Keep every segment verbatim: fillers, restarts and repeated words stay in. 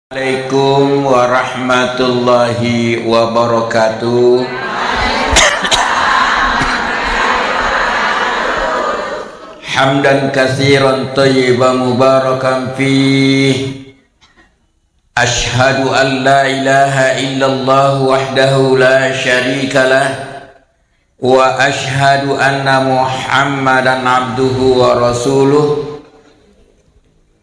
Assalamualaikum warahmatullahi wabarakatuh. Hamdan katsiran thayyiban mubarakan fih. Asyhadu an la ilaha illallah wahdahu la syarika lah. Wa asyhadu anna Muhammadan abduhu wa rasuluh.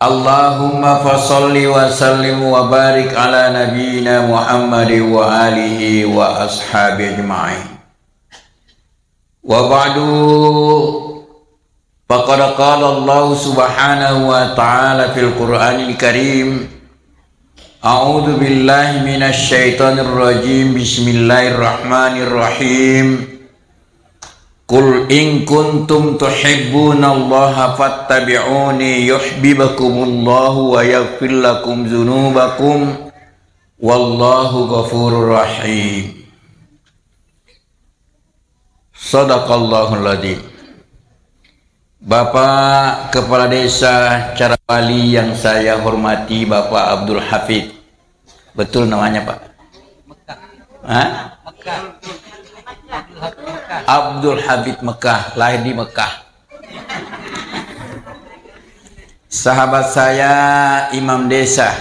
Allahumma fasalli wa sallim wa barik ala nabiyyina Muhammad wa alihi wa ashabihi ajma'in. Wa ba'du, faqad qala Allah subhanahu wa ta'ala fil Qur'anil Karim, A'udzu billahi minasy syaithanir rajim. Bismillahirrahmanirrahim. Qul in kuntum tuhibbunallaha fattabi'uni yuhibbukumullahu wa yaghfir lakum dzunubakum. Wallahu ghafurur rahim. Sadaqallahul adzim. Bapak Kepala Desa Carawali yang saya hormati, Bapak Abdul Hafid. Betul namanya, Pak? Hah? Abdul Hafid Mekah, lahir di Mekah. Sahabat saya, Imam Desa,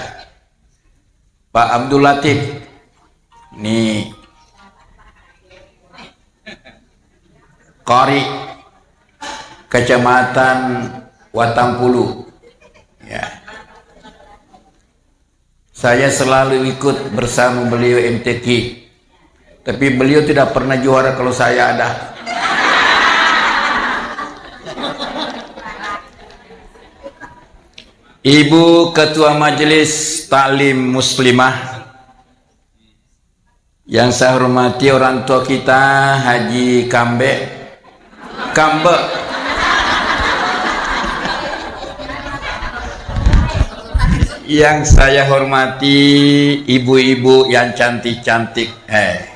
Pak Abdul Latif, ini Qari Kecamatan Watampulu. Ya. Saya selalu ikut bersama beliau M T Q. Tapi beliau tidak pernah juara kalau saya ada. Ibu Ketua Majelis Taklim Muslimah, yang saya hormati orang tua kita, Haji Kambe, Kambe. Yang saya hormati ibu-ibu yang cantik-cantik. Eh,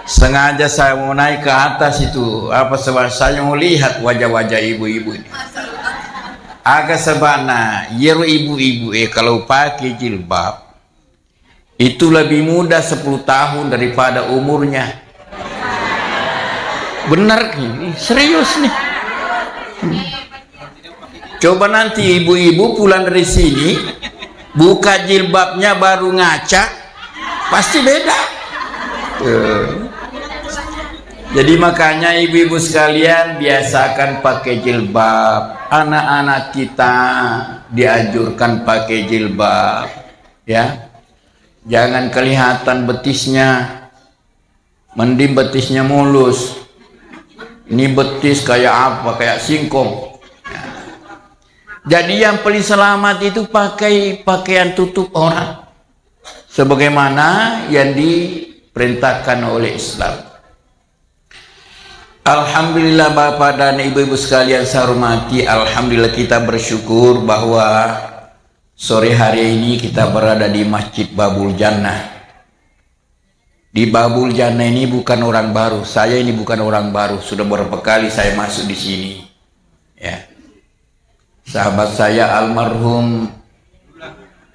sengaja saya mau naik ke atas itu. Apa sebab saya mau lihat wajah-wajah ibu-ibu ini. Aga sebabna, yero ibu-ibu, eh, kalau pakai jilbab, itu lebih muda sepuluh tahun daripada umurnya. Benar ini, serius nih. Coba nanti ibu-ibu pulang dari sini, buka jilbabnya baru ngaca, pasti beda. Tuh. Jadi makanya ibu-ibu sekalian, biasakan pakai jilbab. Anak-anak kita dianjurkan pakai jilbab, ya. Jangan kelihatan betisnya. Mending betisnya mulus. Ini betis kayak apa? Kayak singkong. Jadi yang paling selamat itu pakai pakaian tutup aurat, sebagaimana yang diperintahkan oleh Islam. Alhamdulillah, Bapak dan Ibu-ibu sekalian saya hormati, alhamdulillah, kita bersyukur bahwa sore hari ini kita berada di Masjid Babul Jannah. Di Babul Jannah ini bukan orang baru. Saya ini bukan orang baru. Sudah berapa kali saya masuk di sini. Ya. Sahabat saya almarhum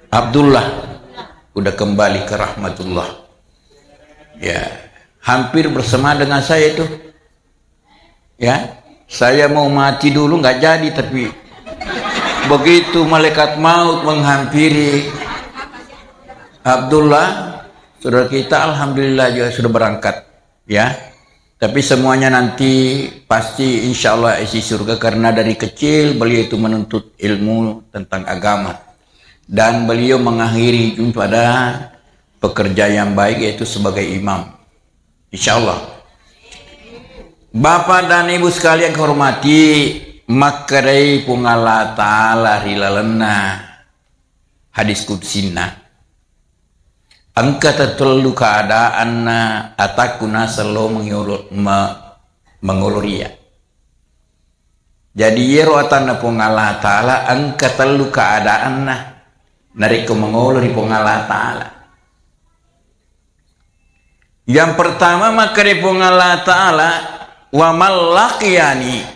Abdullah udah kembali ke rahmatullah. Ya, hampir bersama dengan saya itu. Ya, saya mau mati dulu nggak jadi, tapi begitu malaikat maut menghampiri Abdullah, saudara kita, alhamdulillah juga sudah berangkat. Ya, tapi semuanya nanti pasti insya Allah isi surga karena dari kecil beliau itu menuntut ilmu tentang agama dan beliau mengakhiri pada pekerjaan yang baik yaitu sebagai imam. Insya Allah. Bapak dan Ibu sekalian kuhormati, makkedai Puang Allah Ta'ala ri lalenna hadis qudsinna, engka tatellu keadaanna atakku naseng lao mengolo-, me-, mengoloria. Jadi iyaro atanna Puang Allah Ta'ala engka tellu keadaanna narekko mengolo ri Puang Allah Ta'ala. Yang pertama, makkeda Puang Allah Ta'ala, "Wa man laqiyani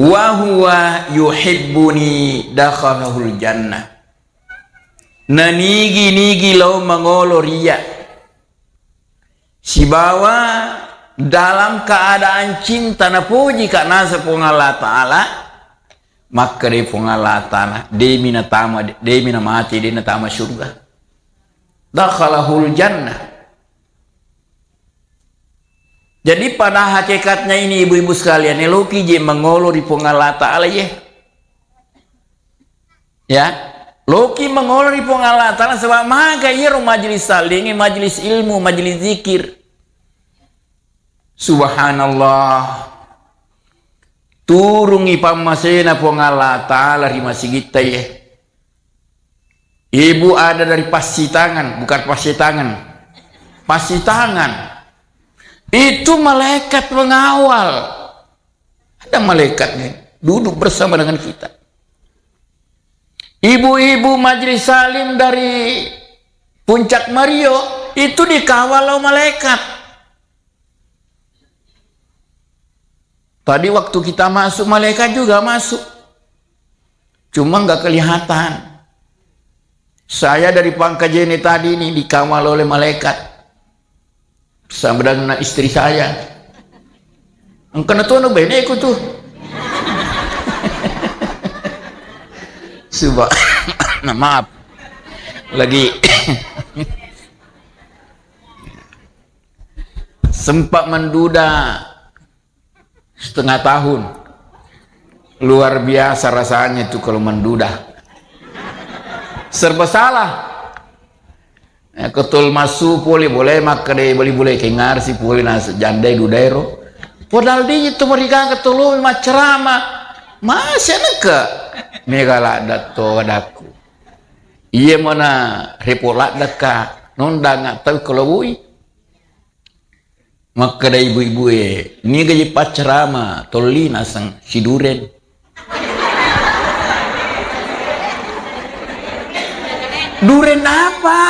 wa huwa yuhibbuni dakhalahul jannah." Nanigi-nigi lao mangolo ria. Sibawa dalam keadaan cinta napoji ka naseng Puang Allah Ta'ala, makkedai Puang Allah Ta'ala, "Demi natama, demi namate, de natama surga." Dakhalahul jannah. Jadi pada hakikatnya ini, ibu-ibu sekalian, eloki je mangolo ri Puang Allah Ta'ala, ye. Ya, loki mangolo ri Puang Allah Ta'ala, sebab maga iyaro majelis saling, majelis ilmu, majelis zikir. Subhanallah. Turungi pammasena Puang Allah Ta'ala ri masigitta, ye. Ibu ada dari Passitangan, bukan Passitangan. Passitangan. Itu malaikat pengawal. Ada malaikatnya duduk bersama dengan kita. Ibu-ibu majelis salim dari Puncak Mario itu dikawal oleh malaikat. Tadi waktu kita masuk, malaikat juga masuk. Cuma nggak kelihatan. Saya dari Pangkajene tadi ini dikawal oleh malaikat. Sama dengan istri saya. Engkana tuh anu beneku tuh. Suba. Nah, maaf. Lagi sempat menduda setengah tahun. Luar biasa rasanya itu kalau menduda. Serba salah. Eh, ketul massu pole, boleh makkeda bali bule kengar si pole na jandai dudaero. Padahal di itu mereka ketulu maccerama. Masih neke. Mega ladda to adaku. Iya mana repot ladda ka. Nonda nggak tahu kalau bui. Makkeda ibu-ibue, niga je paccerama tolli naseng siduren. Duren apa?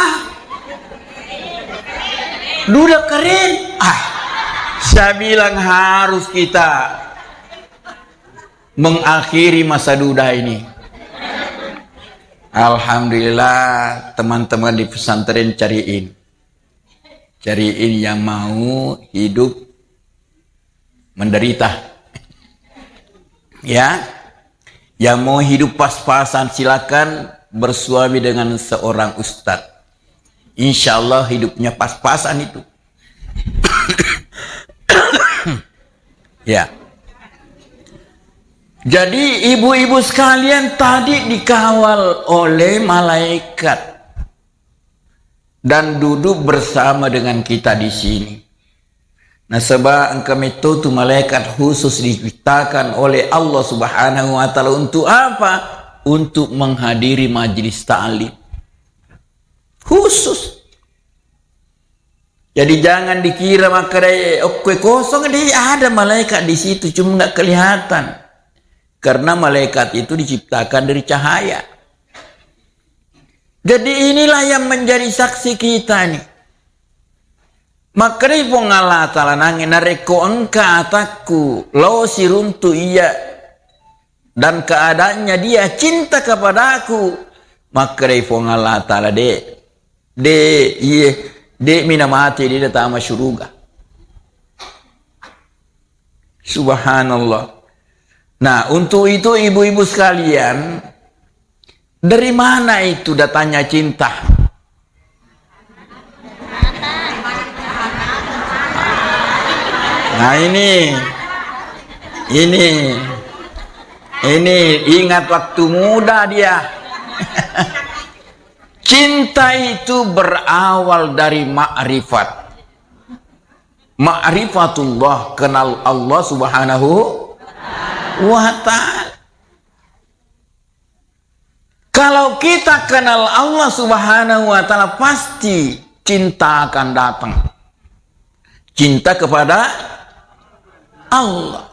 Duda keren. Ah, saya bilang harus kita mengakhiri masa duda ini. Alhamdulillah, teman-teman di pesantren cariin. Cariin yang mau hidup menderita. Ya. Yang mau hidup pas-pasan, silakan bersuami dengan seorang ustadz. Insya Allah hidupnya pas-pasan itu. Ya. Jadi ibu-ibu sekalian, tadi dikawal oleh malaikat dan duduk bersama dengan kita di sini. Nasaba engka metto tu malaikat khusus diciptakan oleh Allah Subhanahu wa Ta'ala untuk apa? Untuk menghadiri majlis ta'lim. Khusus. Jadi jangan dikira makkeda, "Eh, okkoi kosong deh, ada malaikat di situ, cuma nggak kelihatan." Karena malaikat itu diciptakan dari cahaya. Jadi inilah yang menjadi saksi kita nih. Makkedai Puang Allah Ta'ala nange, "Narekko engka atakku lao siruntu iya dan keadaannya dia cinta kepadaku," makkedai Puang Allah Ta'ala, "De, de, iye, de mina mati, de natama syuruga." Subhanallah. Nah, untuk itu ibu-ibu sekalian, dari mana itu datangnya cinta? Nah, ini, ini, ini ingat waktu muda dia. Cinta itu berawal dari makrifat. Ma'rifatullah, kenal Allah Subhanahu wa Ta'ala. Kalau kita kenal Allah Subhanahu wa Ta'ala, pasti cinta akan datang. Cinta kepada Allah.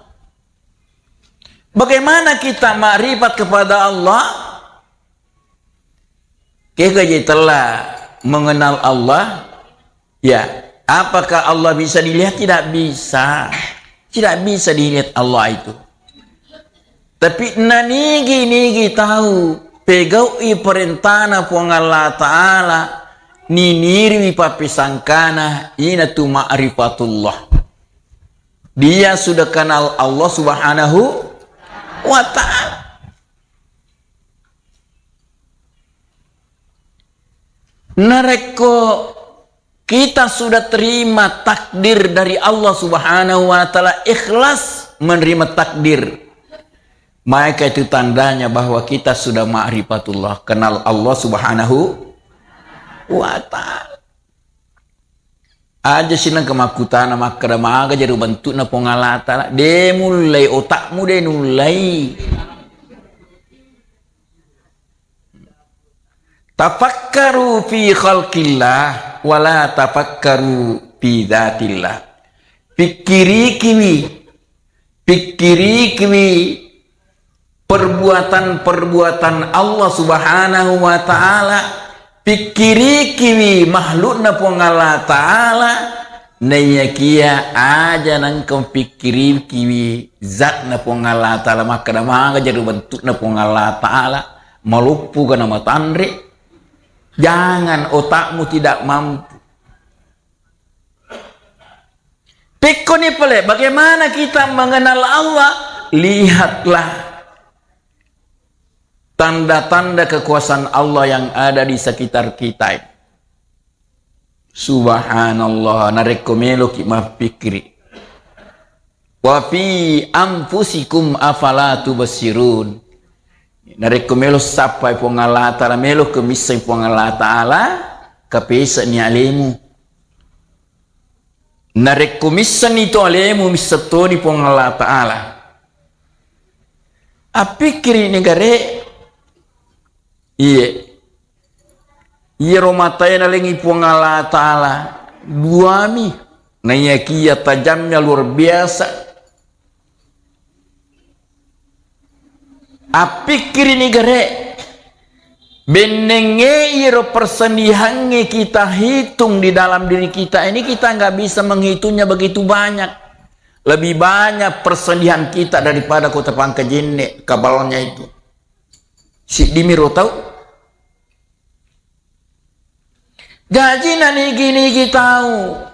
Bagaimana kita makrifat kepada Allah? Kega je telah mengenal Allah? Ya, apakah Allah bisa dilihat? Tidak bisa. Tidak bisa dilihat Allah itu. Tapi nanigi-nigi tahu pegau'i parentana Puang Allah Ta'ala, niniriwi pappisangkana, inatu ma'rifatullah. Dia sudah kenal Allah Subhanahu wa Ta'ala. Narekko kita sudah terima takdir dari Allah Subhanahu wa Ta'ala, ikhlas menerima takdir, maka itu tandanya bahwa kita sudah ma'rifatullah, kenal Allah Subhanahu wa Ta'ala. Aja sinang kemakkutana makkeda maga jari bentukna Puang Allah Ta'ala. De mullai, otakmu de nullai. Tafakkaru fi khalqillah wa la tafakkaru fi dzatillah. Pikkirikiwi, pikkirikiwi perbuatan-perbuatan Allah Subhanahu wa Ta'ala, pikkirikiwi makhlukna Puang Allah Ta'ala, naiyakia aja nengka pikkirikiwi zatna Puang Allah Ta'ala, makkeda maga jari bentukna Puang Allah Ta'ala, maloppo ga namatanre, jangan, otakmu tidak mampu. Pekkoni pale, bagaimana kita mengenal Allah? Lihatlah tanda-tanda kekuasaan Allah yang ada di sekitar kita. Subhanallah, narekko meloki mappikkiri. Wa fi anfusikum afala tubsirun. Narekko melo sappai Puang Allah Ta'ala, melo ke misseng Puang Allah Ta'ala, kapesani alemu. Narekko missenni to alemu, misseng toni Puang Allah Ta'ala. Appikkiri ni gare, iye. Iyaro matae nalengi Puang Allah Ta'ala duami. Naiyakia tajamnya luar biasa. Appikkiri ni gare, bennengnge iyaro persendihangnge kita hitung di dalam diri kita ini, kita nggak bisa menghitungnya begitu banyak. Lebih banyak persendihan kita daripada kota Pangkajenne, kapalnya itu. Siddimi ro tau. Jaji nanigi-nigi tau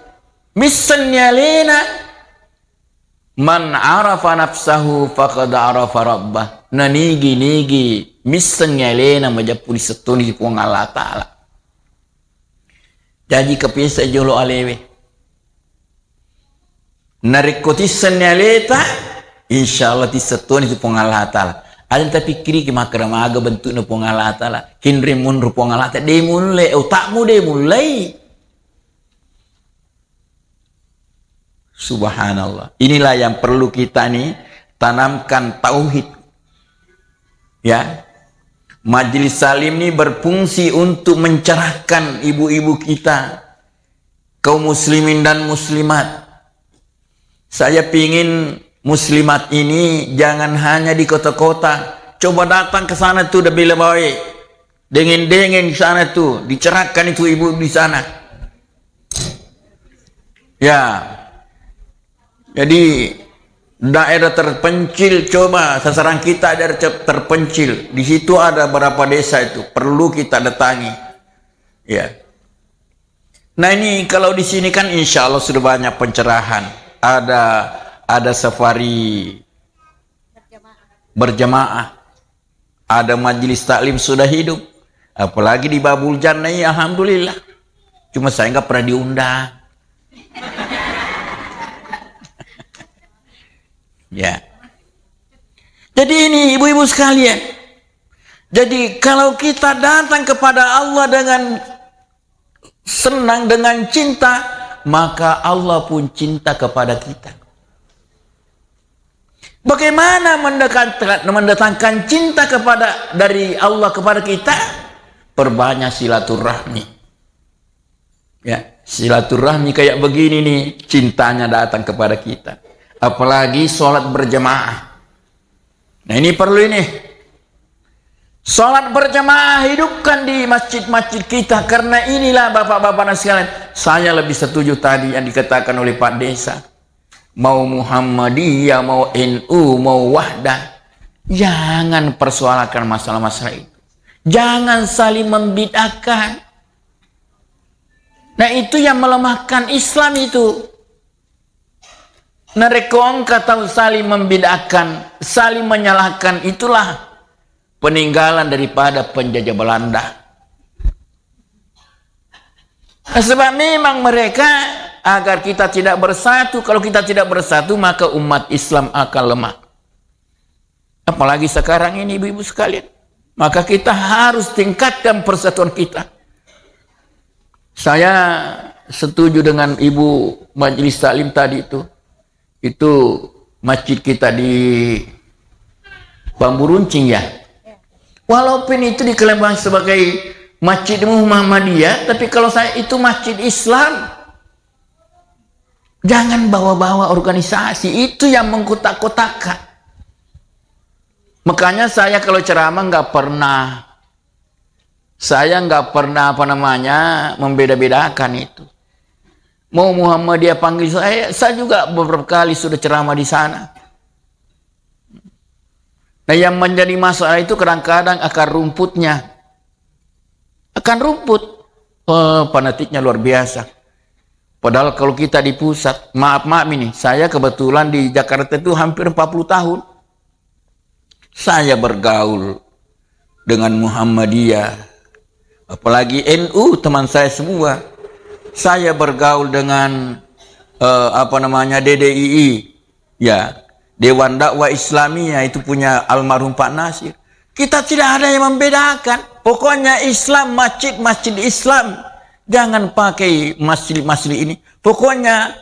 missenni alena, man arafa nafsahu faqad arafa rabbah. Nanigi-nigi missenni alena, majeppu disettoni Puang Allah Ta'ala. Jaji kapesa jolo alewe. Narekko tissenni aleta, insya Allah tisseng toni tu Puang Allah Ta'ala. Aja tapikkiriki makkeda maga bentukna Puang Allah Ta'ala. Kinri munru Puang Allah Ta'ala. De mulle, otakmu de mullei. Subhanallah. Inilah yang perlu kita nih tanamkan, tauhid. Ya. Majelis Taklim ini berfungsi untuk mencerahkan ibu-ibu kita, kaum muslimin dan muslimat. Saya pingin muslimat ini jangan hanya di kota-kota. Coba datang ke sana tuh, udah bila bawa dengeng-dengeng di sana tuh, dicerahkan itu ibu di sana. Ya. Jadi daerah terpencil, coba sasaran kita daerah ter-, terpencil. Di situ ada berapa desa itu perlu kita datangi. Ya. Nah, ini kalau di sini kan insya Allah sudah banyak pencerahan. Ada, ada safari berjamaah. Ada majelis taklim sudah hidup. Apalagi di Babul Jannah, ya, alhamdulillah. Cuma saya nggak pernah diundang. Ya. Jadi ini ibu-ibu sekalian. Jadi kalau kita datang kepada Allah dengan senang, dengan cinta, maka Allah pun cinta kepada kita. Bagaimana mendekat-, mendatangkan cinta kepada, dari Allah kepada kita? Perbanyak silaturahmi. Ya, silaturahmi kayak begini nih, cintanya datang kepada kita. Apalagi sholat berjamaah. Nah, ini perlu ini. Sholat berjamaah hidupkan di masjid-masjid kita. Karena inilah, bapak-bapak dan sekalian, saya lebih setuju tadi yang dikatakan oleh Pak Desa. Mau Muhammadiyah, mau N U, mau Wahdah. Jangan persoalkan masalah-masalah itu. Jangan saling membid'ahkan. Nah, itu yang melemahkan Islam itu. Narekko engka tau saling membid'ahkan, saling menyalahkan, itulah peninggalan daripada penjajah Belanda. Sebab memang mereka, agar kita tidak bersatu, kalau kita tidak bersatu, maka umat Islam akan lemah. Apalagi sekarang ini, ibu-ibu sekalian. Maka kita harus tingkatkan persatuan kita. Saya setuju dengan Ibu Majelis Taklim tadi itu. Itu masjid kita di Bambu Runcing, ya. Walaupun itu diklaim sebagai Masjid Muhammadiyah, tapi kalau saya, itu masjid Islam. Jangan bawa-bawa organisasi, itu yang mengkotak-kotakkan. Makanya saya kalau ceramah nggak pernah, saya nggak pernah, apa namanya, membeda-bedakan itu. Mau Muhammadiyah panggil saya, saya juga beberapa kali sudah ceramah di sana. Nah, yang menjadi masalah itu kadang-kadang akar rumputnya. Akar rumput. Oh, fanatiknya luar biasa. Padahal kalau kita di pusat, maaf-maaf ini, saya kebetulan di Jakarta itu hampir empat puluh tahun. Saya bergaul dengan Muhammadiyah, apalagi N U, teman saya semua. Saya bergaul dengan, eh, apa namanya, D D I I, ya, Dewan Dakwah Islamiyah, itu punya almarhum Pak Nasir. Kita tidak ada yang membedakan. Pokoknya Islam, masjid, masjid Islam. Jangan pakai masjid-masjid ini. Pokoknya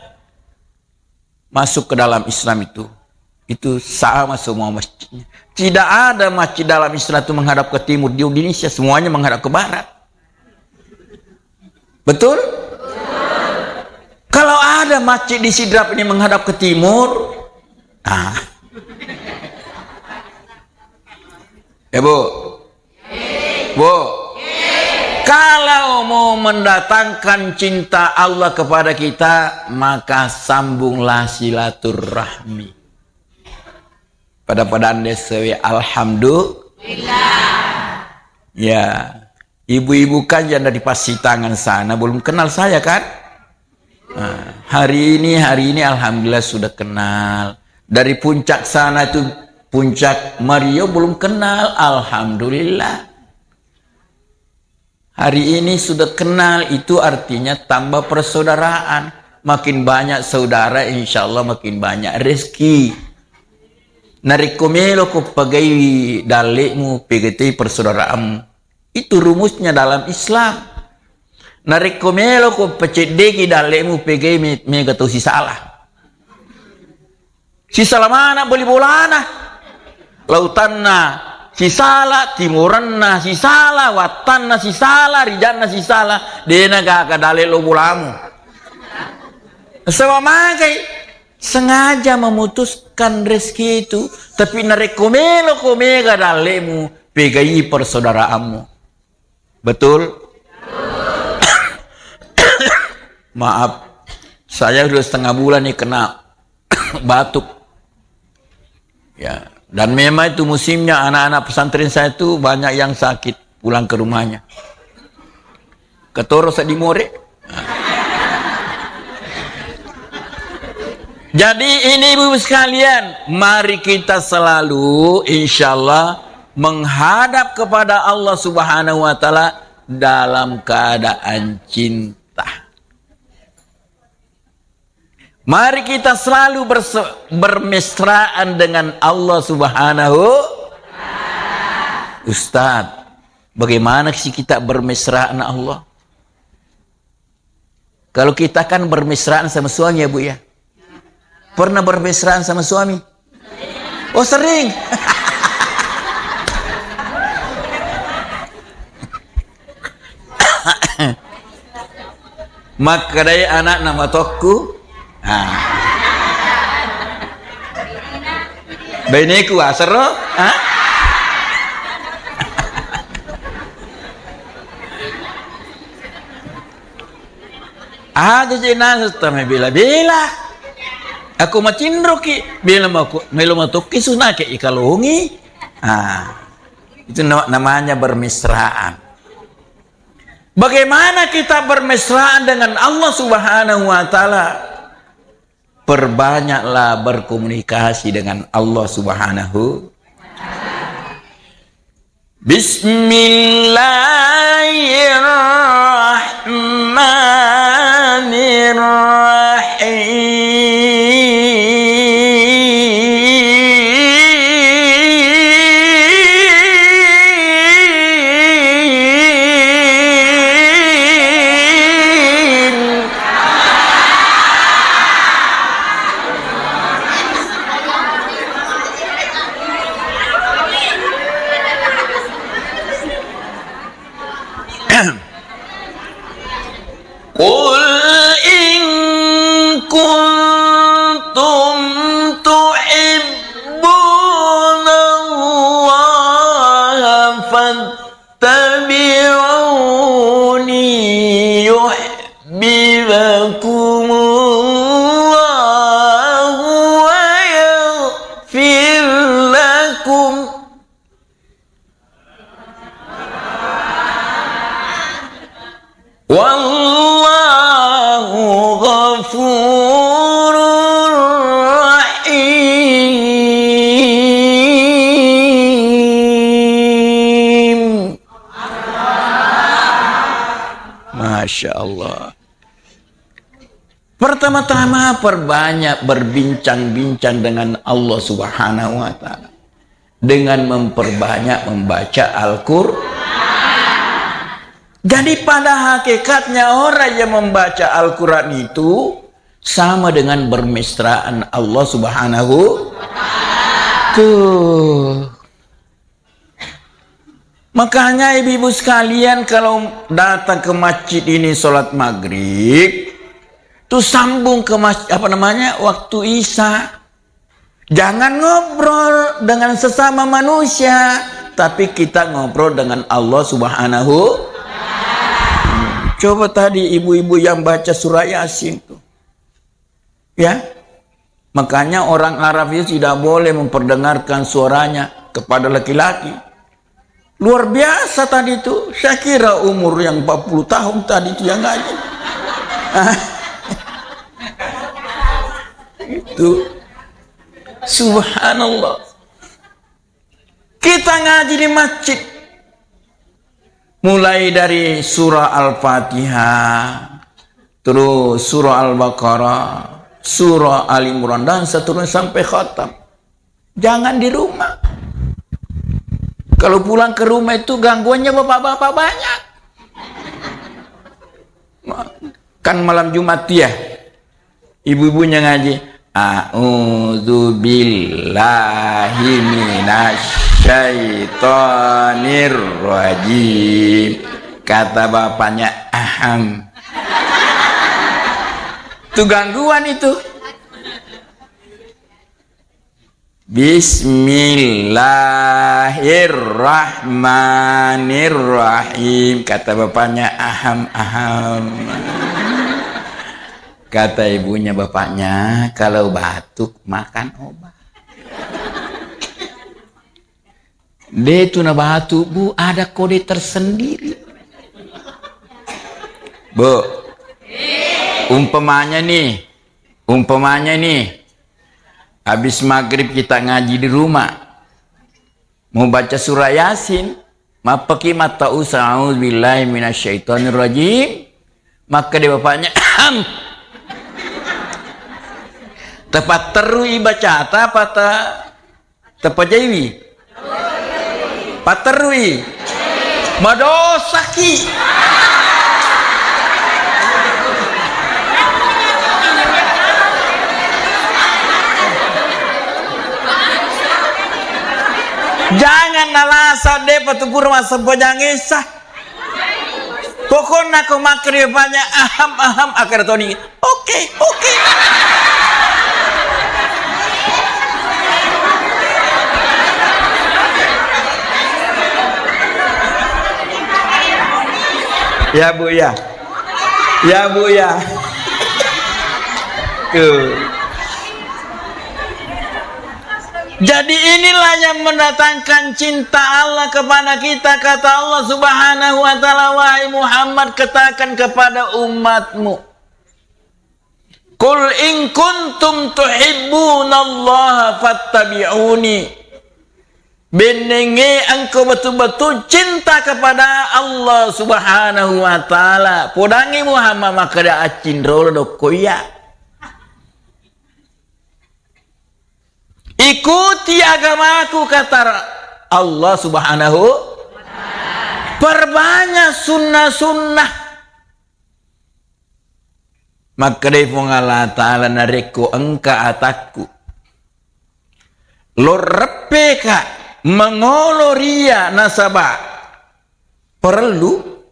masuk ke dalam Islam itu, itu sama semua masjidnya. Tidak ada masjid dalam Islam itu menghadap ke timur di Indonesia, semuanya menghadap ke barat. Betul? Kalau ada masjid di Sidrap ini menghadap ke timur, ah, ya, Bu. Bu, kalau mau mendatangkan cinta Allah kepada kita, maka sambunglah silaturahmi. Pada-pada ande sewe, alhamdulillah. Ya, ibu-ibu kan yang dari Pasitangan sana belum kenal saya, kan? Nah, hari ini, hari ini alhamdulillah sudah kenal. Dari puncak sana itu, puncak Mario belum kenal, alhamdulillah. Hari ini sudah kenal, itu artinya tambah persaudaraan. Makin banyak saudara, insya Allah makin banyak rezeki. Narekko melo ko pegaiwi dalle'mu, pegatai persaudaraanmu. Itu rumusnya dalam Islam. Narekko melo ko paceddeki dalle'mu, pegai me-, mega tau sisala. Sisala mana boli bolana. Lautanna sisala, timuranna sisala, wattanna sisala, rijanna sisala, dena gaga dalle lo bolamu. Sebab magai sengaja memutuskan rezeki itu, tapi narekko melo ko mega dalle'mu, pegai persaudaraanmu. Betul? Maaf, saya sudah setengah bulan nih kena batuk. Ya, dan memang itu musimnya anak-anak pesantren saya itu banyak yang sakit pulang ke rumahnya. Ketoro seddi more. Jadi ini, ibu sekalian, mari kita selalu, insya Allah, menghadap kepada Allah Subhanahu wa Ta'ala dalam keadaan cinta. Mari kita selalu berse-, bermesraan dengan Allah Subhanahu. Ustaz, bagaimana sih kita bermesraan Allah? Kalau kita kan bermesraan sama suami, ya, Bu, ya? Pernah bermesraan sama suami? Oh, sering. Makkedai anakna matokku. Ah. Baineku asero? Ah? Aja je naseng tama bela-bela. Aku matinroki, bela mako, melo matokki sunake ikalongi. Ah. Itu na-, namanya bermesraan. Bagaimana kita bermesraan dengan Allah Subhanahu wa Ta'ala? Perbanyaklah berkomunikasi dengan Allah Subhanahu. Bismillahirrahmanirrahim. قل إن كنتم تحبون الله فاتبعوني يحببكم الله ويغفر لكم. والله غفور رحيم. Masya Allah. Pertama-tama, perbanyak berbincang-bincang dengan Allah Subhanahu wa Ta'ala dengan memperbanyak membaca Al-Qur'an. Jadi, pada hakikatnya, orang yang membaca Al-Qur'an itu sama dengan bermesraan Allah Subhanahu. Tuh. Makanya, ibu-ibu sekalian, kalau datang ke masjid ini sholat maghrib, tuh sambung ke mas-, apa namanya, waktu isya. Jangan ngobrol dengan sesama manusia, tapi kita ngobrol dengan Allah Subhanahu. Coba tadi ibu-ibu yang baca surah Yasin tuh. Ya. Makanya orang Arab itu tidak boleh memperdengarkan suaranya kepada laki-laki. Luar biasa tadi itu. Saya kira umur yang empat puluh tahun tadi itu yang ngaji. Itu. Subhanallah. Kita ngaji di masjid. Mulai dari surah Al-Fatihah, terus surah Al-Baqarah, surah Ali Imran, dan seterusnya sampai khatam. Jangan di rumah. Kalau pulang ke rumah itu gangguannya bapak-bapak banyak. Kan malam Jumat ya. Ibu-ibunya ngaji, "A'udzubillahi minasyaitonirrajim." Kata bapaknya, "Aham." Itu gangguan itu. "Bismillahirrahmanirrahim," kata bapaknya, "Aham, aham." Kata ibunya bapaknya, "Kalau batuk, makan obat." De tu na batuk, Bu, ada kode tersendiri. Bu, umpamanya nih, Umpamanya nih, habis maghrib kita ngaji di rumah, mau baca surah Yasin, mappaki mattausa, "A'udzubillahi minasyaitonirrajim." Makkeda bapaknya, "Ahem." Tepatterui bacata apa ta-, Tepajaiwi? Patterui? Madosaki. Jangan nalasa, depa tu pura massempajang essa. Pokokna ko makkeda bapaknya, "Aham, aham," akkeda toni, "Oke, oke." Ya, Bu, ya. Ya, Bu, ya. Tuh. Jadi inilah yang mendatangkan cinta Allah kepada kita. Kata Allah Subhanahu wa Ta'ala, "Wahai Muhammad, katakan kepada umatmu, qul in kuntum tuhibbunallaha fattabi'uni." Bennenge engkau betul-betul cinta kepada Allah Subhanahu wa Ta'ala, podangi Muhammad, makkeda, "Accinrolo dokko iya." Ikuti agamaku, kata Allah Subhanahu. Perbanyak sunnah-sunnah. Makkedai Puang Allah Ta'ala, narekko engka atakku lo reppeka mengolo ria nasaba perlu,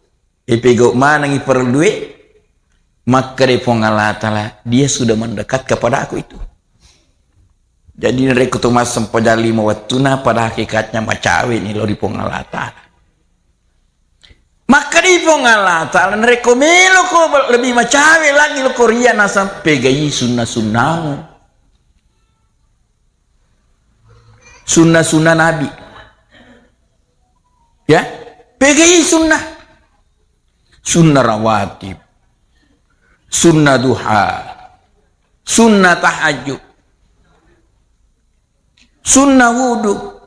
ipegau manengi perlue, makkeda Puang Allah Ta'ala, dia sudah mendekat kepada aku itu. Jadi, narekko to massempajang lima wettuna, pada hakikatnya macawe ni lo ri Puang Allah Ta'ala. Makkeda Puang Allah Ta'ala, narekko meloko lebih macawe lagi lo ko ria, nasaba pegai sunna-sunnamu. Sunna-sunna Nabi. Ya, pegai sunnah. Sunnah rawatib, sunnah duha, sunnah tahajud, sunnah wudu.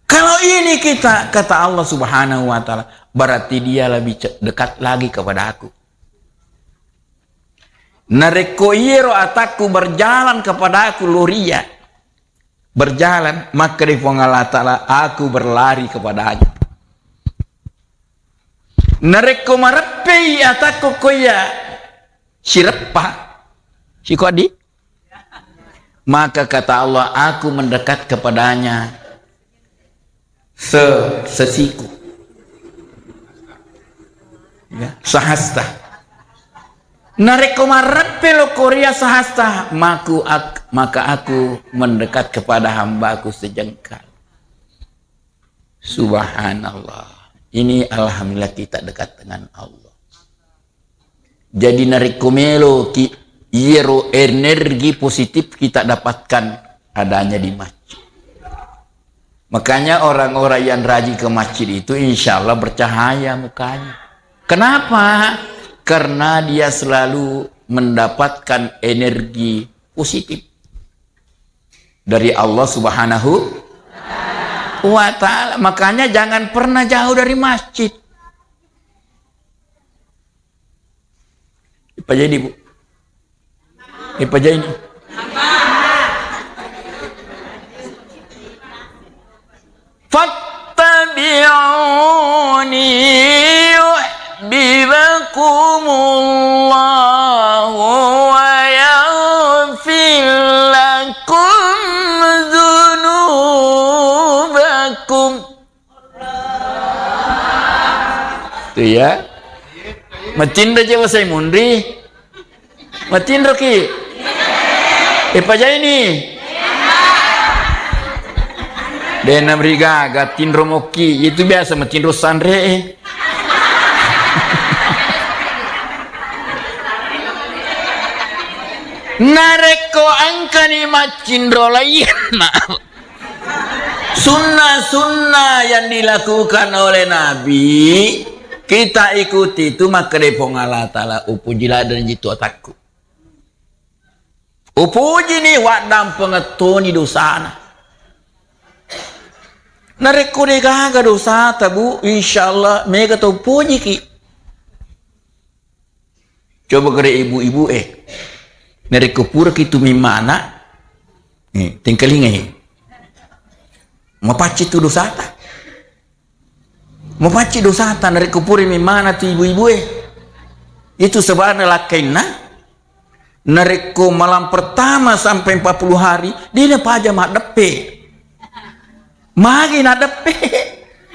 Kalau ini kita, kata Allah Subhanahu wa Ta'ala, berarti dia lebih ce-, dekat lagi kepada aku. Narekko iyero atakku berjalan kepada aku, lo ria, berjalan, makkeda Puang Allah Ta'ala, aku berlari kepadanya. Narekko mareppei atakku ko iya sireppa, siko di, maka kata Allah, aku mendekat kepadanya se-, sesiku. Ya, sehasta. Narekko marreppe lo ko ria sehasta, maku ak-, maka aku mendekat kepada hambaku sejengkal. Subhanallah. Ini alhamdulillah kita dekat dengan Allah. Jadi narekko melo ki, iyero energi positif kita dapatkan adanya di masjid. Makanya orang-orang yang rajin ke masjid itu insya Allah bercahaya mukanya. Kenapa? Karena dia selalu mendapatkan energi positif dari Allah Subhanahu wa Ta'ala. Makanya jangan pernah jauh dari masjid. Apa jadi, Bu? Apa jadi ini? Fattabi'uni yuhibbukumullahu wa yaghfir lakum dzunubakum. Tuh ya. Matinro je wasai munri. Matinro ki. Eh, pajaini. Dena merigaga tinro moki. Itu biasa matinro sanre. Narekko engkani macinro lainna. Sunnah-sunnah yang dilakukan oleh Nabi, kita ikuti itu, makkeda Puang Allah Ta'ala, upuji ladang jitu atakku. Upuji ni, waddang pengetoni dosana. Narekko degaga dosata, Bu, insya Allah mega tau pujiki. Coba kere ibu-ibu, eh. Narekko puraki tu mimmana, eh, tengkalingai. Mapacci tu dosata. Mapacci dosata narekko pura mimmana tu ibu-ibu, eh. Itu sebabna lakkainna. Narekko malam pertama sampai empat puluh hari, dena paja maddeppe. Magi naddeppe?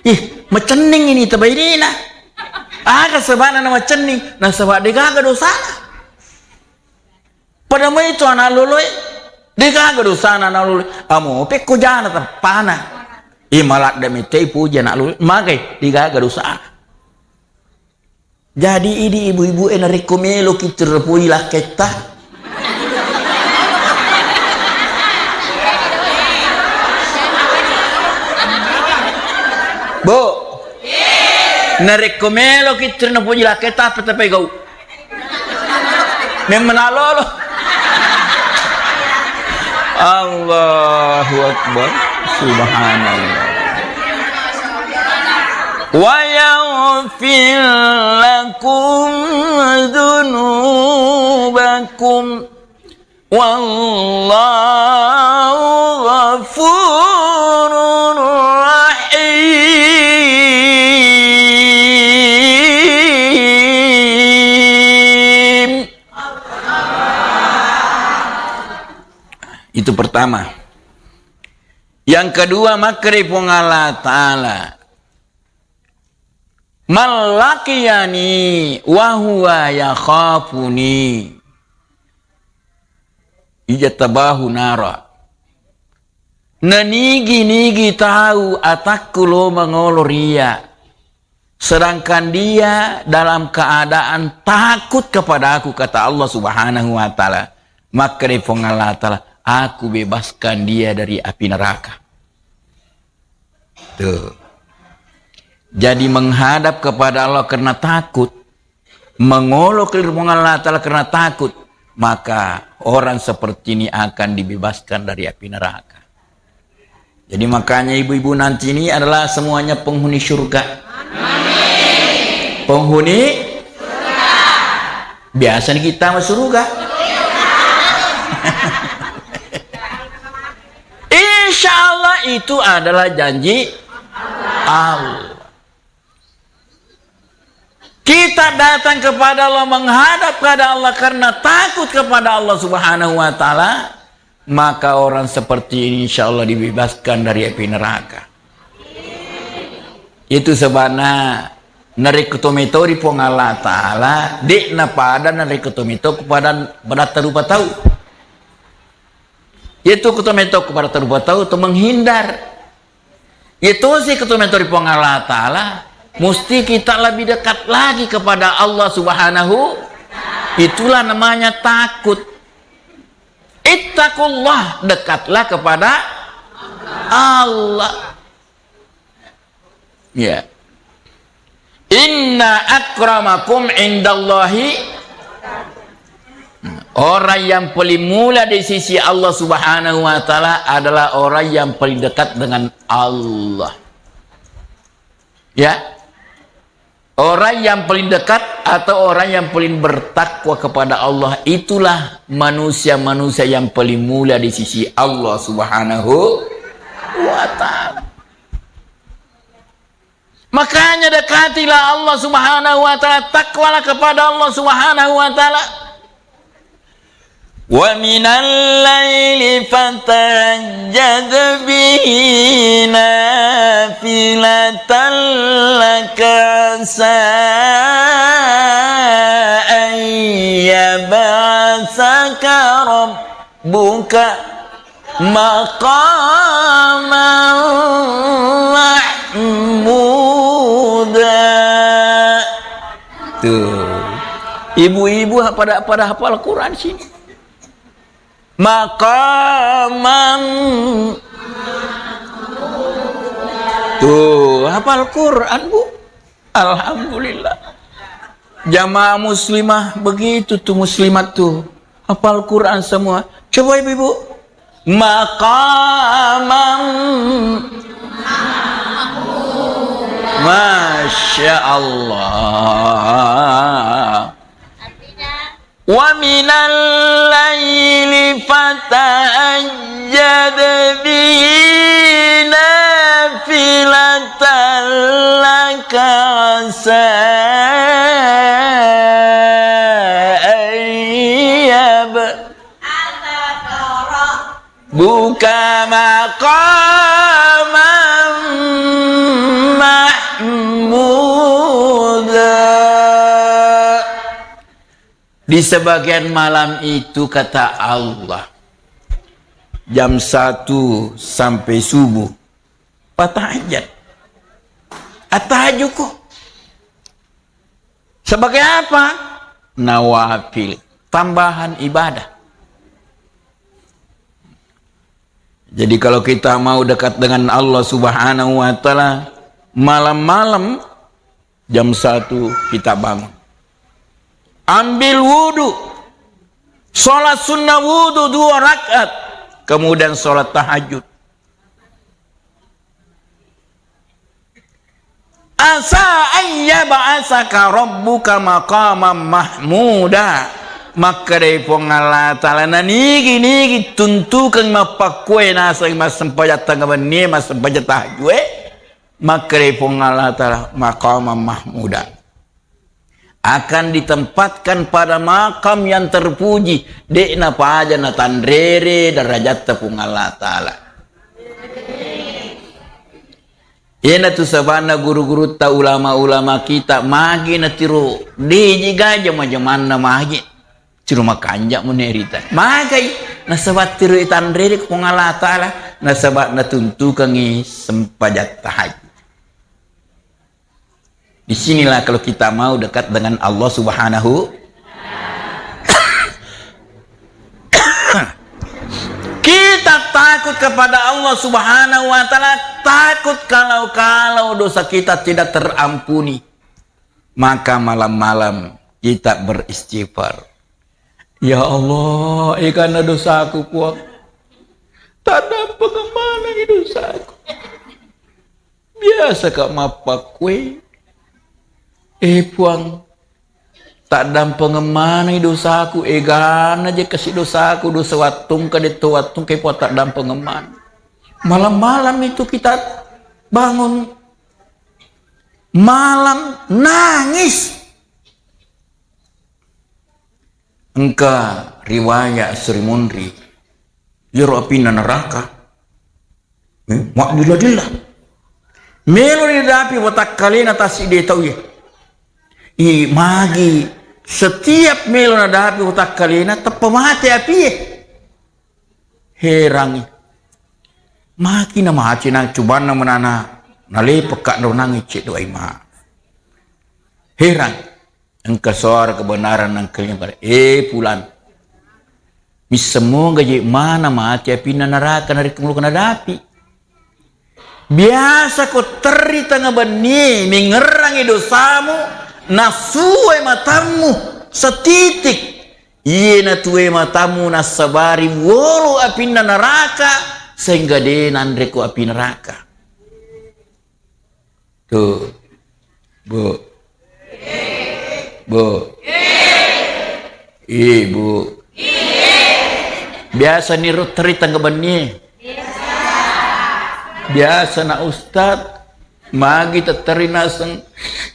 Ih, macenning ini tabainena. Aga sebabna na macenning? Nasaba degaga dosana. Pada mai tu anak loloe, degaga dosana anak loloe. Amo pekko jana teppana. Eh, maladde metei puji anak loloe. Magai, degaga dosana. Jadi idi ibu-ibu e narekko meloki terpui lakketta. Bu, narekko meloki teri napoji lakkai, tapi tapi gau. Memmenalolo. Allahu Akbar. Subhanallah. Wa yaghfir lakum dzunubakum. Wallahu ghafurur rahim. Itu pertama. Yang kedua, makkeda Puang Allah Ta'ala, "Man laqiyani wa huwa yakhafuni, ijtabahu nara." Nanigi-nigi tau atakku lo mangolo ria, sedangkan dia dalam keadaan takut kepadaku, kata Allah Subhanahu wa Ta'ala. Makkeda Puang Allah Ta'ala, "Aku bebaskan dia dari api neraka." Tuh. Jadi, menghadap kepada Allah karena takut, mengolok ke Puang Allah Ta'ala karena takut, maka orang seperti ini akan dibebaskan dari api neraka. Jadi, makanya ibu-ibu nanti ini adalah semuanya penghuni surga. Penghuni? Biasa nih kita masuk surga. Insya Allah itu adalah janji Allah. Kita datang kepada Allah, menghadap kepada Allah karena takut kepada Allah Subhanahu wa Ta'ala, maka orang seperti ini insya Allah dibebaskan dari api neraka. Itu sebabnya narekko tometau ri Puang Allah Ta'ala, de'na pada narekko tometau kepada beratta rupa tau. Yaitu ko tometau kepada beratta rupa tau, to menghindar. Yaitu si ko tometau ri Puang Allah Ta'ala, mesti kita lebih dekat lagi kepada Allah Subhanahu. Itulah namanya takut. Ittaqullah, dekatlah kepada Allah. Ya. "Inna akramakum indallahi." Orang yang paling mulia di sisi Allah Subhanahu wa Ta'ala adalah orang yang paling dekat dengan Allah. Ya. Orang yang paling dekat atau orang yang paling bertakwa kepada Allah, itulah manusia-manusia yang paling mulia di sisi Allah Subhanahu wa Ta'ala. Makanya dekatilah Allah Subhanahu wa Ta'ala, takwalah kepada Allah Subhanahu wa Ta'ala. "Wa minal laili fatahajjad bihi nafilatan laka asa an yab'asaka rabb." Buka maqaman mahmuda. Tuh. Ibu-ibu ha-, pada, pada hafal Quran sini. Maqaman. Tuh, hafal Quran, Bu. Alhamdulillah. Jamaah muslimah begitu tuh, muslimat tuh. Hafal Quran semua. Coba ibu-ibu. Maqamam. Masya Allah. Wa minal laili fatahajjad bihi nafilatan laka asa an yab'asaka rabbuka maqaman mahmuda. Di sebagian malam itu, kata Allah, jam satu sampai subuh, patahajat. Atahajuku. Sebagai apa? Nawafil, tambahan ibadah. Jadi, kalau kita mau dekat dengan Allah Subhanahu wa Ta'ala, Malam-malam jam satu kita bangun. Ambil wudu. Sholat sunnah wudu dua rakaat. Kemudian sholat tahajud. Asa an yab'asaka rabbuka maqaman mahmuda. Makkedai Puang Allah Ta'ala, nanigi-nigi tuntukeng mappakkue naseng massempajang tengnga bennie, massempajang tahajue, makkedai Puang Allah Ta'ala, maqaman mahmuda. Akan ditempatkan pada makam yang terpuji, de'na paja natanrere darajatta Puang Allah Ta'ala. Iyanatu sabana guru-gurutta, ulama-ulama kita, magi natiro, de'ji gaja majamanna magi. Tiro makanja munerita. Magai, nasaba tiro itanrere Puang Allah Ta'ala, nasaba natuntukangi sempajang tahajud. Di sinilah kalau kita mau dekat dengan Allah Subhanahu. Kita takut kepada Allah Subhanahu wa Ta'ala, takut kalau-kalau dosa kita tidak terampuni, maka malam-malam kita beristighfar. Ya Allah, egana dosaku, Puang. Tadampengeng manengngi dosaku. Biasaka mappakkue. Eh, Puang, tadampengeng manengngi dosaku, egana je kasi dosaku, dosa wattungka, detto wattungka, Puang, tadampengeng maneng. Malam-malam itu kita bangun malam nangis. Engka riwayat Sri Munri, iyaro apinna neraka, eh, maddilla-dilla. Melo nadapi watakkalena tassiddi tauwe. I magi setiap melo nadapi watakkalena teppa mate apie. Herangi. Maki na mace na cubanna menana nalepekka ro nangi ceddo ai ma. Herang. Engka suara kebenaran nang kelinga pada, eh, Pulan. Missemmoga je mana mati apinna neraka narekko mulo kena dapi. Biasa ko terri tengah bennie, mengerangi dosamu, nasue matammu setitik. Iye natue matammu nassabari wolo apinna neraka, sehingga de nanreko api neraka. Tuh. Bu. Bu. Ibu. Biasa ni ruteri tengah bennie. Biasa na ustad. Magi tetteri naseng.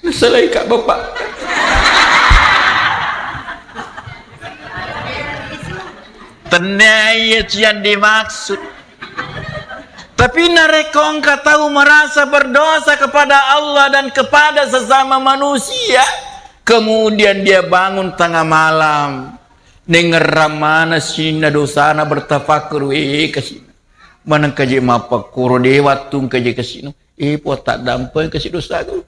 Nasalai ka bapak. Tennia iya cian dimaksud. Tapi narekko engka tau merasa berdosa kepada Allah dan kepada sesama manusia, kemudian dia bangun tengah malam, nengerang mana sininna dosana, bertafakur, eh, kasina. Maneng kaje mappakkoro de wattung kaje kasino. Eh, Puang, taddampeng kasi dosaku.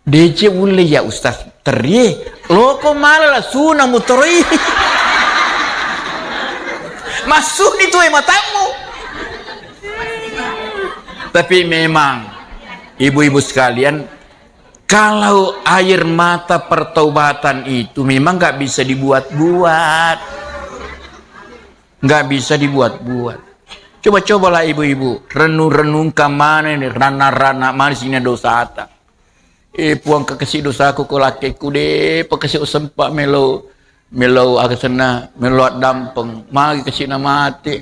Dece ulle ya Ustaz, terie. Loko mala la suna mutoroi. Massuni tu e matammu. Tapi memang, ibu-ibu sekalian, kalau air mata pertaubatan itu memang nggak bisa dibuat-buat. Nggak bisa dibuat-buat. Coba-cobalah ibu-ibu, renung-renungkan mana ini, rana-rana mana sini dosata. Eh, Puang, kakasi dosaku ko lakkekku, de pakasi usempa melo, melo aga senna, melo addampeng, magi kasi na mate.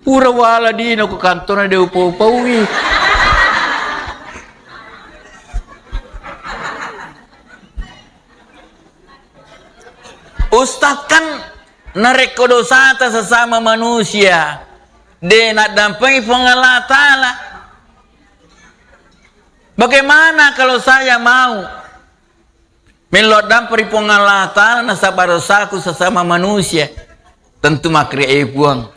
Pura wala dino ko kantona de upau-paui. Ustaz, kan narekko dosata sesama manusia, de naddampengi Puang Allah Ta'ala. Bagaimana kalau saya mau mello damperi Puang Allah Ta'ala nasaba dosaku sesama manusia? Tentu makkeda, eh Puang,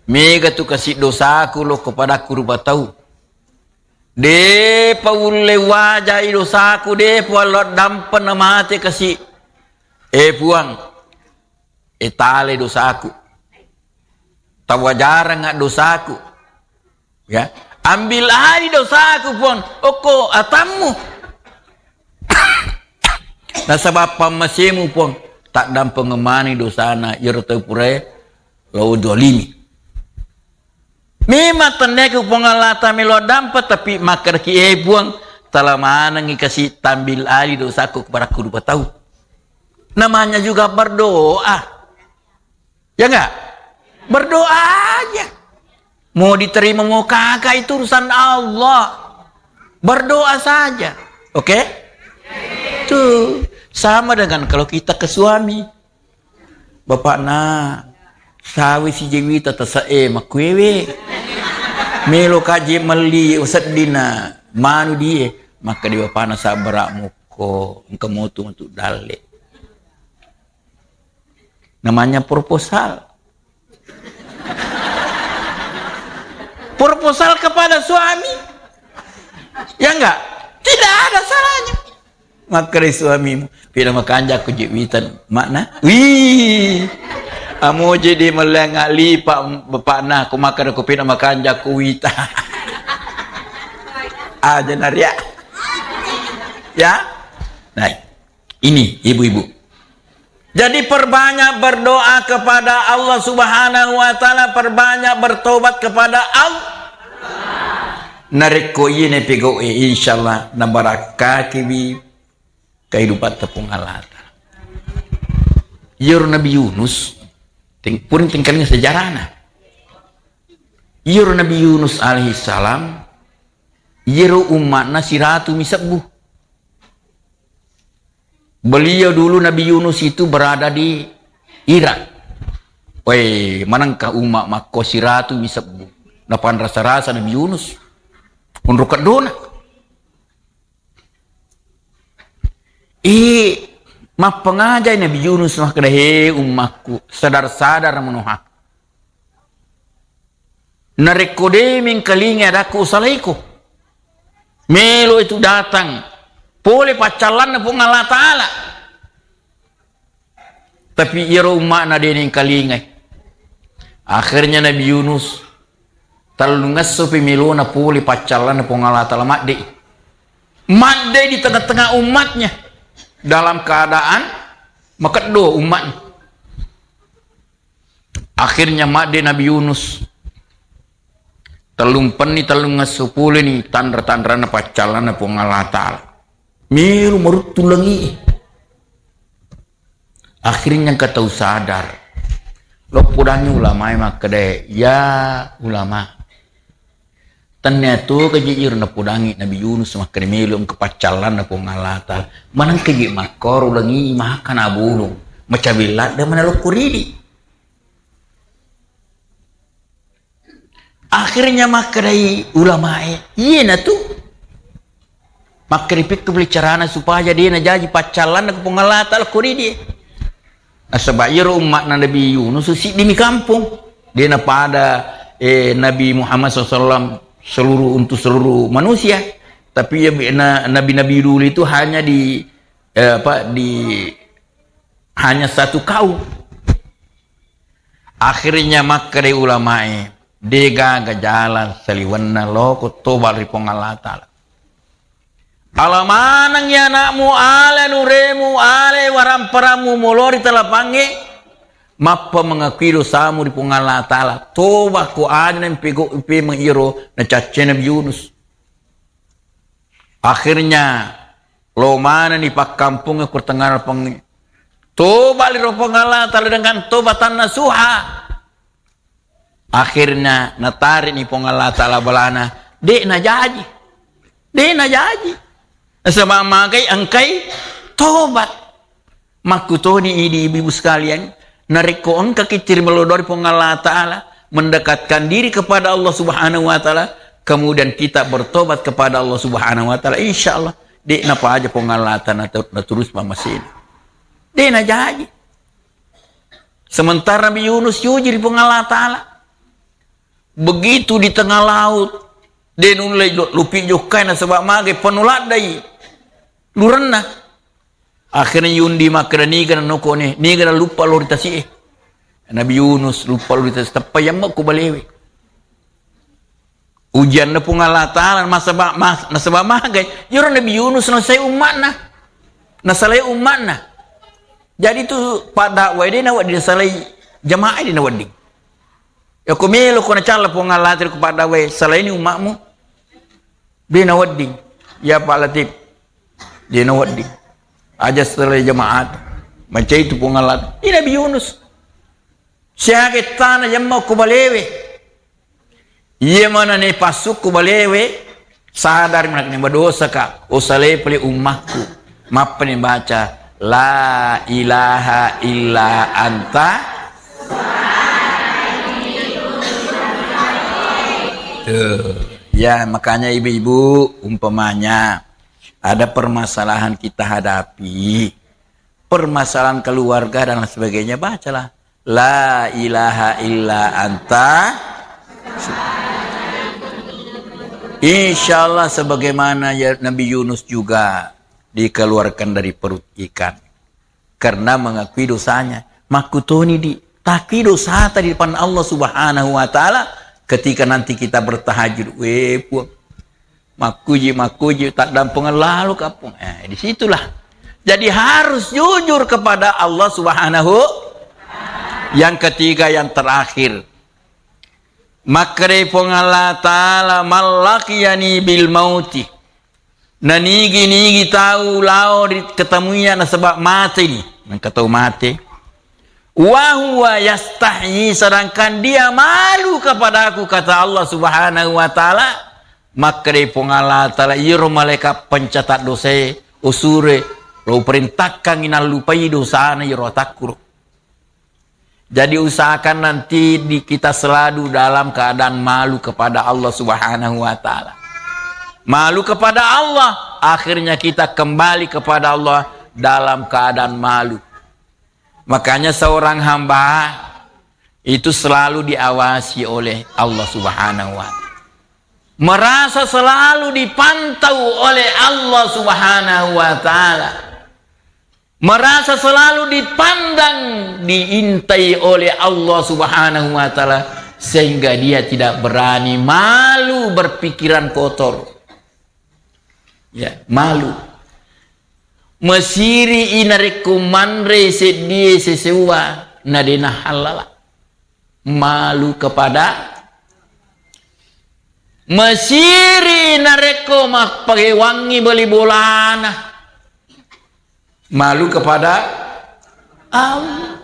mega tu kasi dosaku lo kepada ku rupa tau. Depa ulle wajai dosaku, depa wallo dampeng na mate kasi. Eh Puang, eh tale dosaku. Tawajaranga dosaku. Ya, Ambil alih dosaku, Puang, okko atammu. Nasaba pammasemu, Puang, taddampengeng mani dosana iyaro tau purae lao dolimi. Memang tenneku Puang Allah Ta'ala melo dampa, tapi makkedaki, "Eh, Puang, tala manengngi kasi tambil alih dosaku kepada kedua tau." Namanya juga berdoa. Ya enggak? Berdoa aja. Mau diterima, mau kagak, itu urusan Allah. Berdoa saja. Oke? Tuh, sama dengan kalau kita ke suami. Bapakna, sawi si Jewita tase'e makkuewe. Melo kaji melli useddina manu die. Maka di bapakna, "Sabbara mukko, engka motu untuk dalle." Namanya proposal. Proposal kepada suami. Ya enggak? Tidak ada salahnya. Makkeda suamimu, "Pina makanjakku je witan, makna?" Wih. Amo je di meleng ali pak bapakna, ku makkeda ku pina makanjakku wita. Aja naria. Ya? Nah, ini ibu-ibu. Jadi perbanyak berdoa kepada Allah Subhanahu wa Ta'ala, perbanyak bertobat kepada Allah. Narekko iye ne pegau e, insyaallah nabarakkaki wi kehidupan tepung alata. Iyaro Nabi Yunus, teng-, pun tengkalinga sejarahna. Iyaro Nabi Yunus alaihissalam, iyaro umma'na siratu mi sebbu. Beliau dulu, Nabi Yunus itu berada di Irak. Woi, manengka umma makko siratu mi sebbu. Napanrasa-rasa Nabi Yunus. Onro keddona. Eh, mappangajai Nabi Yunus makkeda, "He ummakku, sadar-sadar menoha." Narekko de mengkalingai adakku usalaiko, melo itu datang pole paccallanna Puang Allah Ta'ala. Tapi iyaro umma'na de nengkalingai. Akhirnya Nabi Yunus tellungesso pi melona pole paccallanna Puang Allah Ta'ala, madde. Madde di tengah-tengah umatnya dalam keadaan makeddo umatnya. Akhirnya madde Nabi Yunus. Tellumpenni tellungesso puleni tanra-tanranna paccallanna Puang Allah Ta'ala. Melo maruttu langi. Akhirnya engka tau sadar. Loppodangi ulamae makkeda, "Ya ulama, tennia to kaji iro napodangi Nabi Yunus makkeda melo engka paccallanna Puang Allah Ta'ala. Manengka je makkoro langi maka nabulung. Macabil ladde mana lokko ridi." Akhirnya makkedai ulamae, "Iyanatu." Makkeripikku beli carana supaya de najaji paccallanna ko Puang Allah Ta'ala ko ri die. Nasaba iyaro umma'na Nabi Yunus siddimi kampong. De napada, eh, Nabi Muhammad sallallahu alaihi wasallam seluruh, untuk seluruh manusia. Tapi ya, na-, nabi-nabi dulu itu hanya di, eh, apa, di, hanya satu kaum. Akhirnya makkedai ulamae, "De gaga jalan saliwenna loko toba ri Puang Allah Ta'ala. Ala maneng ya anakmu, ale nuremu, ale waramparammu molori talapangnge, mappa mengakui dosamu ri Puang Allah Ta'ala. Toba ko aja nempego pemeng iro nacacce Nabi Yunus." Akhirnya lo manenni pakkampungnge ko tengah lapangnge. Toba liro Puang Allah Ta'ala dengan tobatan nasuha. Akhirnya natarini Puang Allah Ta'ala balana, de najaji. De najaji. Nasaba magai engkai tobat. Makkutoni idi ibu-ibu sekalian, narekko engka kicciri melodori Puang Allah Ta'ala, mendekatkan diri kepada Allah Subhanahu wa Ta'ala, kemudian kita bertobat kepada Allah Subhanahu wa Ta'ala, insya Allah, de napaja Puang Allah Ta'ala natu-, naturus mamasena. De najaji. Sementara Nabi Yunus yuji ri Puang Allah Ta'ala. Begitu di tengah laut, de nulle lu-, lupi jokkai nasaba magai penuh laddai lurenna. Akhirnya yundi makkeda, "Niga nanokone, niga naluppa lo ri tasi'e?" Nabi Yunus, "Luppa lo ri tasi, teppa yamma ku balewe." Ujianna Puang Allah Ta'ala, nasaba, mas-, nasaba magai, iyaro Nabi Yunus nasalai umma'na. Nasalai umma'na. Jadi tu paddakwai de' nawedding nasalai jamaah de' nawedding. Yako melo ko nacalla Puang Allah Ta'ala ko paddakwai, salaini umma'mu. De' nawedding. Ya Pak Latif. De' nawedding. Aja salai jamaah. Mancai tu Puang Allah. Ini Nabi Yunus. Siaga tana jamma ko balewe. Iya mana ne pasukku balewe, sadar mana ne berdosa ka, o salai pale ummakku. Mappani baca, "La ilaha illa anta." Tuh. Ya, makanya ibu-ibu, umpamanya ada permasalahan kita hadapi, permasalahan keluarga dan lain sebagainya, bacalah, "La ilaha illa anta." Insya Allah sebagaimana ya Nabi Yunus juga dikeluarkan dari perut ikan karena mengakui dosanya. Makkutoni di, takui dosata di depan Allah Subhanahu wa Ta'ala ketika nanti kita bertahajud. Weh, Puang, makkuji, makkuji, taddampengeng lalo kapung. Eh, di situlah. Jadi harus jujur kepada Allah Subhanahu. Yang ketiga, yang terakhir. Makkedai Puang Allah Ta'ala, "Mallakiyani bil mauti." Nanigi-nigi tau lao ri-, ketemuiya nasaba mate ni. Nengka tau mate. "Wa huwa yastahyi," sedangkan dia malu kepadaku, kata Allah Subhanahu wa Ta'ala. Makkedai Puang Allah Ta'ala, iyaro malaikat pencatat dosae, usure, lo perintahkan inallupai dosana iyaro atakkuro. Jadi usahakan nanti di kita selalu dalam keadaan malu kepada Allah Subhanahu wa Ta'ala. Malu kepada Allah, akhirnya kita kembali kepada Allah dalam keadaan malu. Makanya seorang hamba itu selalu diawasi oleh Allah Subhanahu wa Ta'ala. Merasa selalu dipantau oleh Allah Subhanahu wa Ta'ala. Merasa selalu dipandang, diintai oleh Allah Subhanahu wa Ta'ala, sehingga dia tidak berani malu berpikiran kotor. Ya, malu. Masiri i narekko manre seddie seseuwa, na de' nahallala. Malu kepada, masiri narekko mappakewangngi bali bolana. Malu kepada Allah.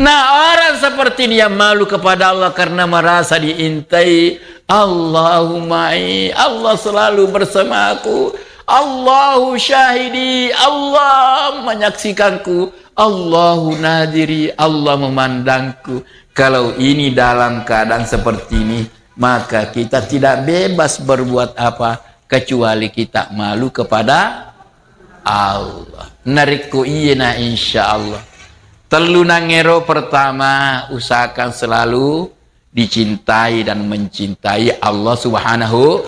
Nah, orang seperti ini yang malu kepada Allah karena merasa diintai. "Allahumma, Allah selalu bersamaku. Allahu syahidi, Allah menyaksikanku. Allahu nadiri, Allah memandangku." Kalau ini dalam keadaan seperti ini, maka kita tidak bebas berbuat apa kecuali kita malu kepada Allah. Narekko iyena, insya Allah. Tellunangngero, pertama, usahakan selalu dicintai dan mencintai Allah Subhanahu.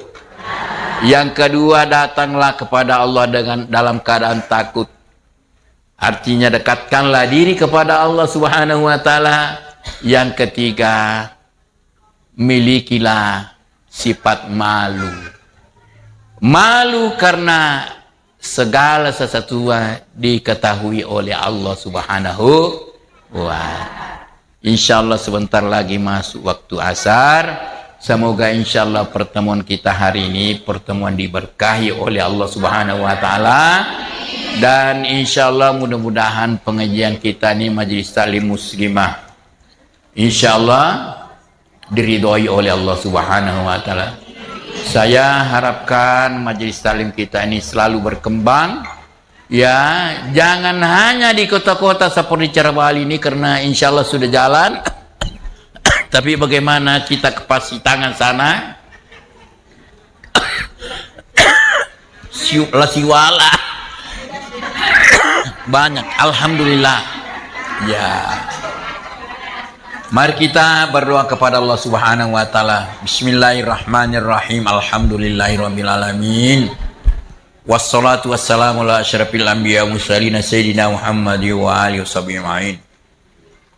Yang kedua, datanglah kepada Allah dengan dalam keadaan takut. Artinya, dekatkanlah diri kepada Allah Subhanahu wa Ta'ala. Yang ketiga, milikilah sifat malu. Malu karena segala sesuatu diketahui oleh Allah Subhanahu wa. Insya Allah sebentar lagi masuk waktu asar. Semoga insya Allah pertemuan kita hari ini pertemuan diberkahi oleh Allah Subhanahu wa Ta'ala. Dan insya Allah mudah-mudahan pengajian kita ini majelis taklim muslimah, insya Allah diridhoi oleh Allah Subhanahu wa Ta'ala. Saya harapkan majelis taklim kita ini selalu berkembang. Ya, jangan hanya di kota-kota seperti Cara Bali ini, karena insya Allah sudah jalan. Tapi bagaimana kita ke Pacitan sana? Siu-, la siwala. Banyak, alhamdulillah. Ya. Mari kita berdoa kepada Allah Subhanahu wa Ta'ala. Bismillahirrahmanirrahim. Alhamdulillahirabbil alamin. Wassalatu wassalamu ala asyrafil anbiya wa mursalin sayyidina Muhammad wa alihi washabihi ajmain.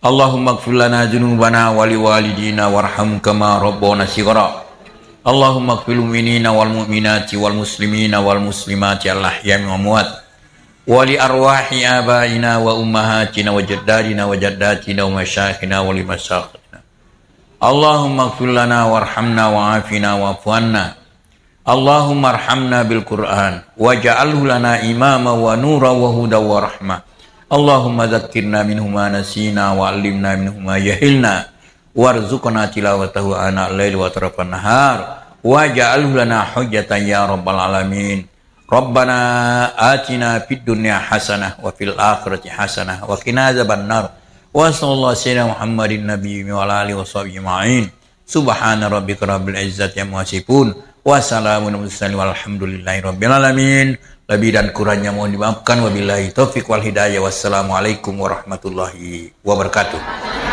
Allahumma ighfir lana dzunubana wa liwalidina warhamhum kama rabbana shighara. اللهم اغفر للمؤمنين والمؤمنات والمسلمين والمسلمات الأحياء منهم والأموات، ولأرواح آبائنا وأمهاتنا وأجدادنا وجداتنا ومشايخنا ولمشايخنا. اللهم اغفر لنا وارحمنا وعافنا واعف عنا. اللهم ارحمنا بالقرآن واجعله لنا إماما ونورا وهدى ورحمة. اللهم ذكرنا منه ما نسينا وعلمنا منه ما جهلنا وارزقنا تلاوته آناء الليل وأطراف النهار واجعله لنا حجة يا رب العالمين. ربنا آتنا في الدنيا حسنة وفي الآخرة حسنة وقنا عذاب النار. وصلى الله على سيدنا محمد النبي وعلى آله وصحبه أجمعين. سبحان ربك رب العزة عما يصفون. وسلام على المرسلين والحمد لله رب العالمين. Lebih dan kurangnya mohon dimaafkan. Wabillahi taufiq wal hidayah. Wassalamualaikum warahmatullahi wabarakatuh.